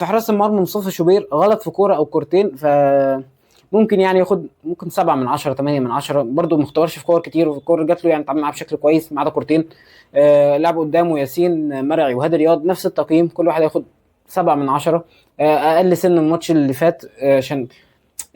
في حراسة المرمى مصطفى شوبير غلط في كورة او كورتين، ف ممكن يعني ياخد ممكن 7 من 10، 8 من 10، برده ما اختبرش في كور كتير، وفي الكور جات له يعني اتعامل معاه بشكل كويس ما عدا كورتين. لعب قدامه ياسين مرعي وهادي رياض نفس التقييم، كل واحد هياخد 7 من 10، اقل سن الماتش اللي فات، عشان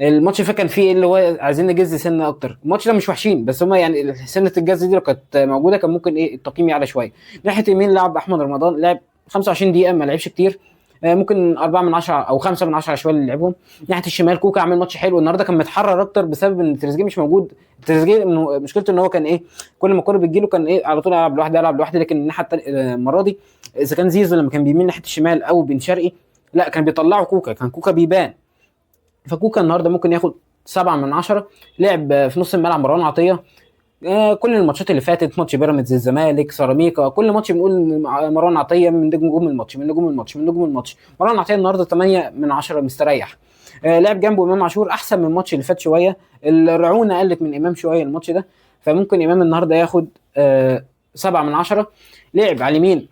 الماتش اللي فات كان فيه اللي هو عايزين نجز سنة اكتر. الماتش ده مش وحشين، بس هما يعني سنة الجز دي لو كانت موجودة كان ممكن ايه التقييم يعلى شوية. ناحية يمين لعب احمد رمضان، لعب 25 دقيقة ما لعبش كتير، ممكن 4 من 10 او 5 من 10 شوية اللي لعبهم. ناحية الشمال كوكا عمل ماتش حلو النهارده، كان متحرر اكتر بسبب ان تريزيجيه مش موجود. تريزيجيه مشكلته ان هو كان ايه كل ما الكورة بتجيله كان ايه على طول العب لوحده العب لوحده، لكن الناحية المرة دي اذا كان زيزو لما كان بيميل ناحية الشمال او بن شرقي لا كان بيطلعه كوكا، كان كوكا بيبان. فكوكا النهارده ممكن ياخد 7 من 10. لعب في نص الملعب مروان عطية، كل الماتشات اللي فاتت ماتش بيراميدز الزمالك سيراميكا كل ماتش بنقول مروان عطية من نجوم الماتش من نجوم الماتش من نجوم الماتش. مروان عطية النهارده 8 من 10 مستريح. لعب جنبه امام عاشور احسن من الماتش اللي فات شوية، الرعونه قلت من امام شوية الماتش ده، فممكن امام النهارده ياخد 7 من 10. لعب على اليمين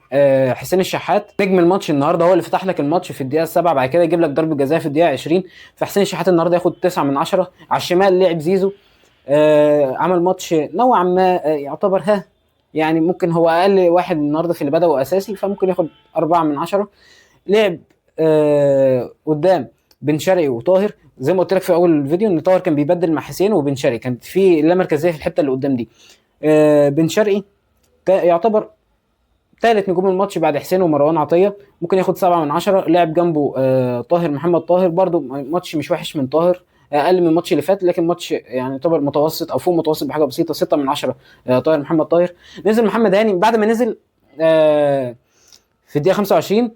حسين الشحات نجم الماتش النهارده، هو اللي فتح لك الماتش في الدقيقة 7، بعد كده يجيب لك ضربه جزاء في الدقيقة 20، فحسين الشحات النهارده ياخد 9 من 10. على الشمال لعب زيزو، عمل ماتش نوعا ما، يعتبر ها يعني ممكن هو اقل واحد النهارده في اللي بدأوا اساسي، فممكن ياخد 4 من 10. لعب قدام بن شرقي وطاهر، زي ما قلت لك في اول الفيديو ان طاهر كان بيبدل مع حسين وبن شرقي، كانت في لا مركزية في الحتة اللي قدام دي. بن شرقي يعتبر ثالث نجوم الماتش بعد حسين ومروان عطية، ممكن ياخد 7 من 10. لعب جنبه طاهر محمد طاهر، برده ماتش مش وحش من طاهر، اقل من الماتش اللي فات، لكن ماتش يعني يعتبر متوسط او فوق متوسط بحاجة بسيطة، 6 من 10. طاهر محمد طاهر. نزل محمد هاني بعد ما نزل في الدقيقة 25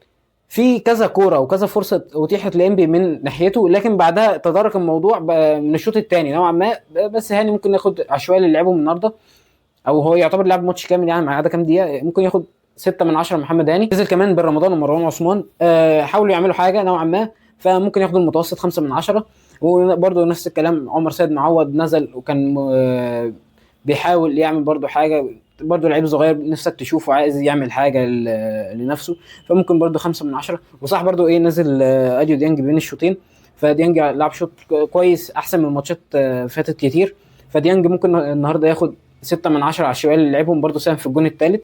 في كذا كورة وكذا فرصة اتيحت لانبي من ناحيته، لكن بعدها تدارك الموضوع من الشوط الثاني نوعا ما، بس هاني ممكن ياخد عشوائي اللي لعبهم النهارده، او هو يعتبر لعب ماتش كامل يعني ما عدا كام دقيقة، ممكن ياخد 6 من 10 محمد هاني. نزل كمان بن رمضان ومروان عثمان، حاولوا يعملوا حاجة نوعا ما، فممكن ياخدوا المتوسط 5 من 10. وبرده نفس الكلام عمر سيد معوض نزل وكان بيحاول يعمل برده حاجة، برده لعيب صغير نفسك تشوفه عايز يعمل حاجة لنفسه، فممكن برده 5 من 10. وصح برده ايه نزل اديو ديانج بين الشوطين، فديانج لعب شوط كويس احسن من ماتشات فاتت كتير، فديانج ممكن النهارده ياخد 6 من 10 على الشوال اللي لعبهم، برده ساهم في الجون الثالث.